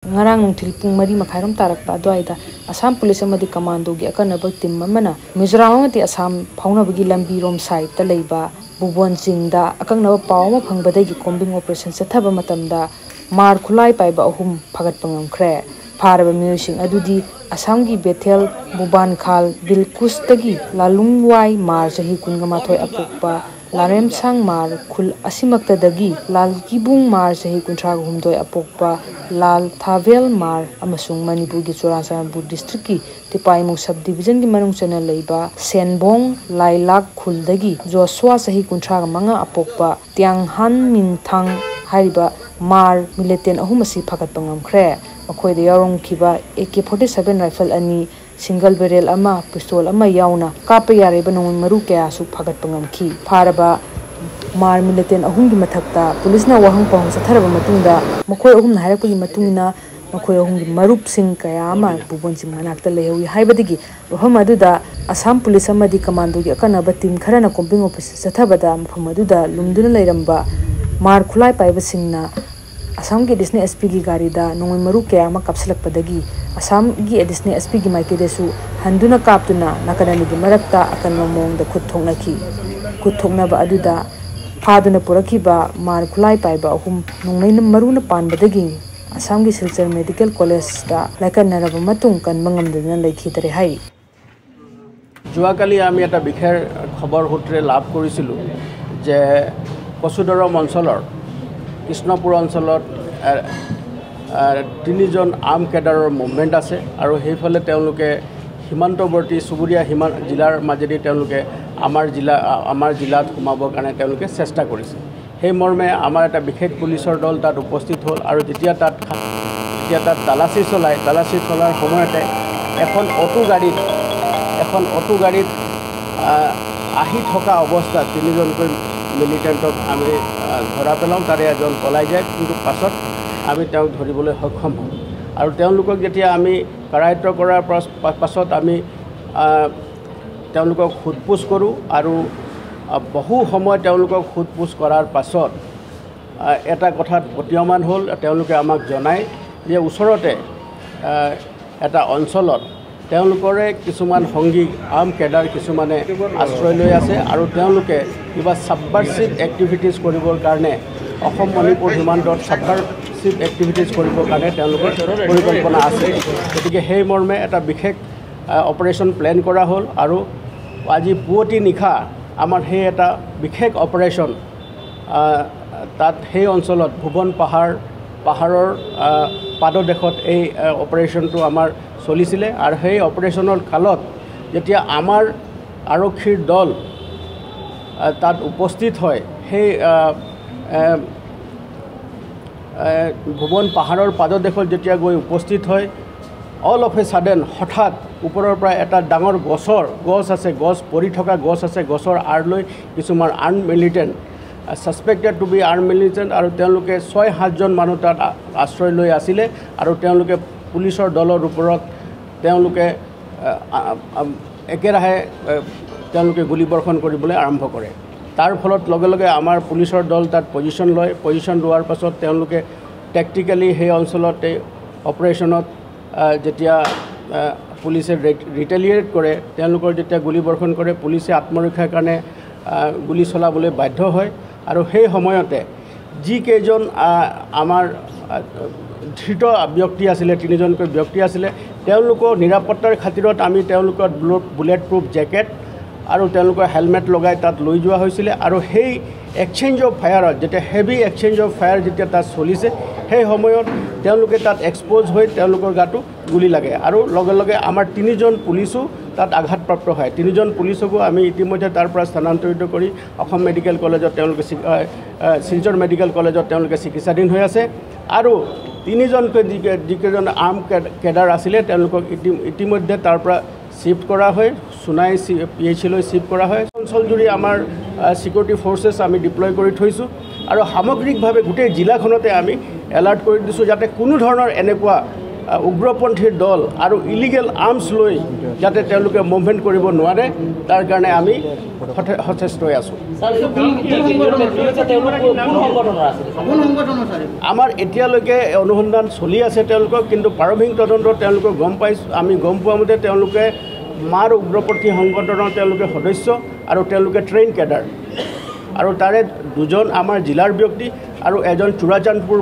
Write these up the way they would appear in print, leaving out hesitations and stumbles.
Ngarang nungthil pung mari makhairom tarakpa adwaida Assam police amadi commando gi akanaba team amana Mizoram amadi Assam phaunabagi lambi rom side ta leiba Bubon chingda akangnaba pau ama phangbadagi combing operation chathaba matamda mar khulai paiba ahum phagatpa ngamkhre pharaba mioising adudi Assam gi Bethel Bubankhal Bilkustagi Lalungwai mar chahi 21 apokpa Laremsang mar khul asimaktadagi Lalkibung mar chahi 33 apokpa Lal Thavel mar amasung Manipur gi Churachandpur district ki Tipaimukh sub division gi manung chana leiba Senbong Lailak khuldagi Joshua chahi 35 apokpa Tianghan Mingthang hariba mar militant ahum asi phagatpa ngamkhre makhoi yaurongkhiba AK-47 rifle ani single barrel ama pistol ama yauna kapa yareba nongmai maru kaya su phagatpa ngamkhi pharaba mar militant ahum gi mathakta police na wahang pahong chatharaba matungda makhoi ahum na hairakpagi matungina makhoi ahum gi marupsing kaya ama Bubon ching manakta leihawi haibadigi mafam aduda Assam police amadi commando gi akanaba team kharana combing operation chathabada mafam aduda lumduna leiramba mar khulai paibasingna Assam gi additional SP gi garida nongmai maru kaya ama kapsilakpadagi Assam gi additional SP gi maikedesu handuna kaptuna nakan anigi marakta akanba mongda khut thoknakhi khut thoknaba aduda phaduna purakhiba mar khulai paiba ahum nongmai maruna panbadagi Assam gi Silchar Medical College da laikannaraba matung kanba ngamduna leikhidare hai। যোৱাকালি আমি এটা বিশেষ খবৰ সূত্ৰে লাভ কৰিছিলোঁ যে কচুদৰম অঞ্চলৰ কৃষ্ণপুৰ অঞ্চলত তিনিজন আৰ্ম কেডাৰৰ মুভমেণ্ট আছে আৰু সেইফালে তেওঁলোকে সীমান্তৱৰ্তী চুবুৰীয়া জিলাৰ মাজেদি তেওঁলোকে আমাৰ জিলাত সোমাবৰ কাৰণে তেওঁলোকে চেষ্টা কৰিছে। সেই মৰ্মে আমাৰ এটা বিশেষ পুলিচৰ দল তাত উপস্থিত হ'ল আৰু যেতিয়া তাত তালাচী চলাই, তালাচী চলাৰ সময়তে এখন অটো গাড়ীত আহি থকা অৱস্থাত তিনিজনকৈ মিলিটেণ্টক আমি ধৰা পেলাওঁ। তাৰে এজন পলাই যায়, কিন্তু পাছত আমি তেওঁক ধৰিবলৈ সক্ষম হওঁ আৰু তেওঁলোকক যেতিয়া আমি কৰায়ত্ব কৰাৰ পাছত আমি তেওঁলোকক সোধ পোছ কৰোঁ আৰু বহু সময় তেওঁলোকক সোধ পোছ কৰাৰ পাছত এটা কথাত প্ৰতীয়মান হ'ল, তেওঁলোকে আমাক জনায় যে ওচৰতে এটা অঞ্চলত তেওঁলোকৰে কিছুমান সংগী আৰ্ম কেডাৰ কিছুমানে আশ্ৰয় লৈ আছে আৰু তেওঁলোকে কিবা ছাবভাৰ্চিভ এক্টিভিটিজ কৰিবৰ কাৰণে অসম মণিপুৰ সীমান্তত ছাবভাৰ্চিভ এক্টিভিটিজ কৰিবৰ কাৰণে তেওঁলোকৰ পৰিকল্পনা আছে। গতিকে সেই মৰ্মে এটা বিশেষ অপাৰেশ্যন প্লেন কৰা হ'ল আৰু আজি পুৱতি নিশা আমাৰ সেই এটা বিশেষ অপাৰেশ্যন তাত সেই অঞ্চলত ভুৱন পাহাৰৰ পাদদেশত এই অপাৰেশ্যনটো আমাৰ চলিছিলে আৰু সেই অপাৰেশ্যনৰ কালত যেতিয়া আমাৰ আৰক্ষীৰ দল তাত উপস্থিত হয়, সেই ভুৱন পাহাৰৰ পাদদেশত যেতিয়া গৈ উপস্থিত হয়, অল অফ এ ছাডেন হঠাৎ ওপৰৰ পৰা এটা ডাঙৰ গছ আছে, গছ পৰি থকা গছ আছে, গছৰ আঁৰ লৈ কিছুমান arm militant suspected to be arm militant আৰু তেওঁলোকে 6-7জন মানুহ তাত আশ্ৰয় লৈ আছিলে আৰু তেওঁলোকে পুলিচৰ দলৰ ওপৰত তেওঁলোকে একেৰাহে তেওঁলোকে গুলীবৰ্ষণ কৰিবলৈ আৰম্ভ কৰে। তাৰ ফলত লগে লগে আমাৰ পুলিচৰ দল তাত পজিশ্যন লয়। পজিশ্যন লোৱাৰ পাছত তেওঁলোকে টেকটিকেলি সেই অঞ্চলতে অপাৰেশ্যনত যেতিয়া পুলিচে ৰিটেলিয়েট কৰে, তেওঁলোকৰ যেতিয়া গুলীবৰ্ষণ কৰে, পুলিচে আত্মৰক্ষাৰ কাৰণে গুলী চলাবলৈ বাধ্য হয় আৰু সেই সময়তে যিকেইজন আমাৰ ধৃত ব্যক্তি আছিলে, তিনিজনকৈ ব্যক্তি আছিলে, তেওঁলোকৰ নিৰাপত্তাৰ খাতিৰত আমি তেওঁলোকৰ বুলেট প্ৰুফ জেকেট আৰু তেওঁলোকৰ হেলমেট লগাই তাত লৈ যোৱা হৈছিলে আৰু সেই এক্সচেঞ্জ অফ ফায়াৰত যেতিয়া হেভি এক্সচেঞ্জ অফ ফায়াৰ যেতিয়া তাত চলিছে, সেই সময়ত তেওঁলোকে তাত এক্সপ'জ হৈ তেওঁলোকৰ গাটো গুলী লাগে আৰু লগে লগে আমাৰ তিনিজন পুলিচো তাত আঘাতপ্ৰাপ্ত হয়। তিনিজন পুলিচকো আমি ইতিমধ্যে তাৰ পৰা স্থানান্তৰিত কৰি অসম মেডিকেল কলেজত তেওঁলোকে শিলচৰ মেডিকেল কলেজত তেওঁলোকে চিকিৎসাধীন হৈ আছে আৰু তিনিজনকৈ যিকেইজন আৰ্ম কেডাৰ আছিলে তেওঁলোকক ইতিমধ্যে তাৰ পৰা শ্বিফ্ট কৰা হয়, সোণাই PHলৈ শ্বিফ্ট কৰা হয়। অঞ্চলজুৰি আমাৰ ছিকিউৰিটি ফ'ৰ্চেছ আমি ডিপ্লয় কৰি থৈছোঁ আৰু সামগ্ৰিকভাৱে গোটেই জিলাখনতে আমি এলাৰ্ট কৰি দিছোঁ যাতে কোনো ধৰণৰ এনেকুৱা উগ্ৰপন্থীৰ দল আৰু ইলিগেল আৰ্মছ লৈ যাতে তেওঁলোকে মুভমেণ্ট কৰিব নোৱাৰে তাৰ কাৰণে আমি সচেষ্ট হৈ আছোঁ। আমাৰ এতিয়ালৈকে অনুসন্ধান চলি আছে তেওঁলোকক, কিন্তু প্ৰাৰম্ভিক তদন্তত তেওঁলোকক গম পাইছোঁ, আমি গম পোৱা মতে তেওঁলোকে মাৰ উগ্ৰপন্থী সংগঠনৰ তেওঁলোকে সদস্য আৰু তেওঁলোকে ট্ৰেইন কেডাৰ আৰু তাৰে দুজন আমাৰ জিলাৰ ব্যক্তি আৰু এজন চুৰাচান্দপুৰ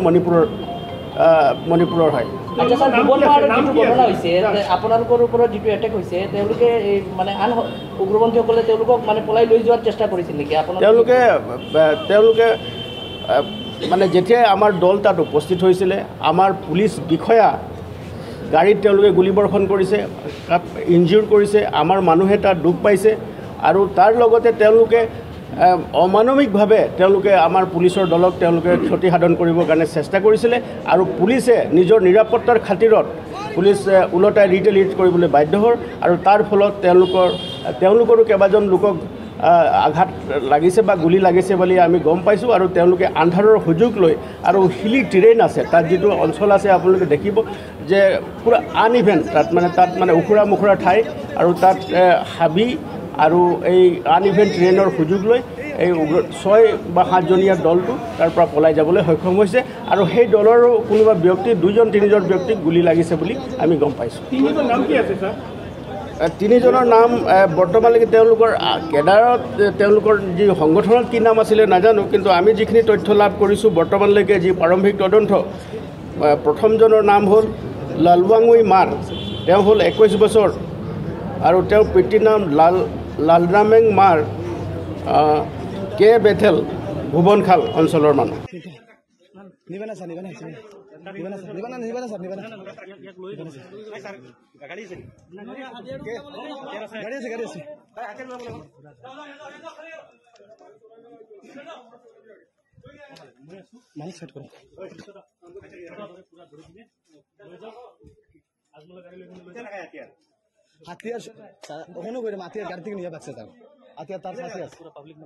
মণিপুৰৰ হয়। আচ্ছা স্যাৰ, ভুৱন পাহাৰত যিটো ঘটনা হৈছে, আপোনালোকৰ ওপৰত যিটো এটেক হৈছে, তেওঁলোকে এই মানে আন উগ্ৰপন্থীসকলে তেওঁলোকক মানে পলাই লৈ যোৱাৰ চেষ্টা কৰিছিল নেকি? তেওঁলোকে মানে যেতিয়াই আমাৰ দল তাত উপস্থিত হৈছিলে, আমাৰ পুলিচ বিষয়া গাড়ীত তেওঁলোকে গুলীবৰ্ষণ কৰিছে, ইনজিউৰ কৰিছে, আমাৰ মানুহে তাত দুখ পাইছে আৰু তাৰ লগতে তেওঁলোকে অমানৱিকভাৱে তেওঁলোকে আমাৰ পুলিচৰ দলক তেওঁলোকে ক্ষতি সাধন কৰিবৰ কাৰণে চেষ্টা কৰিছিলে আৰু পুলিচে নিজৰ নিৰাপত্তাৰ খাতিৰত পুলিচ ওলটাই ৰিটেলিয়েট কৰিবলৈ বাধ্য হ'ল আৰু তাৰ ফলত তেওঁলোকৰো কেইবাজন লোকক আঘাত লাগিছে বা গুলী লাগিছে বুলি আমি গম পাইছোঁ। আৰু তেওঁলোকে আন্ধাৰৰ সুযোগ লৈ আৰু হিলি ট্ৰেইন আছে তাত, যিটো অঞ্চল আছে আপোনালোকে দেখিব যে পূৰা আনইভেন তাত মানে ওখোৰা মোখোৰা ঠাই আৰু তাত হাবি আৰু এই আনইভেন ট্ৰেইনৰ সুযোগ লৈ এই 6 বা 7জনীয়া দলটো তাৰ পৰা পলাই যাবলৈ সক্ষম হৈছে আৰু সেই দলৰো কোনোবা ব্যক্তি 2-3জন ব্যক্তিক গুলী লাগিছে বুলি আমি গম পাইছোঁ। তিনিজনৰ নাম বৰ্তমানলৈকে তেওঁলোকৰ কেডাৰত তেওঁলোকৰ যি সংগঠনত কি নাম আছিলে নাজানো, কিন্তু আমি যিখিনি তথ্য লাভ কৰিছোঁ বৰ্তমানলৈকে যি প্ৰাৰম্ভিক তদন্ত, প্ৰথমজনৰ নাম হ'ল লালৱাঙুই মাৰ, তেওঁ হ'ল 21 বছৰ আৰু তেওঁৰ পিতৃৰ নাম লালৰামেং মাৰ, কে বেথেল, ভুৱনখাল অঞ্চলৰ মানুহ। হাতিয়াৰ ওখানে কৰে হাতিয়াৰ গাড়ি থেকে নিয়ে বাচ্চা তাৰ হাতিয়াৰ তাৰ সাথে আছে পাবলিক।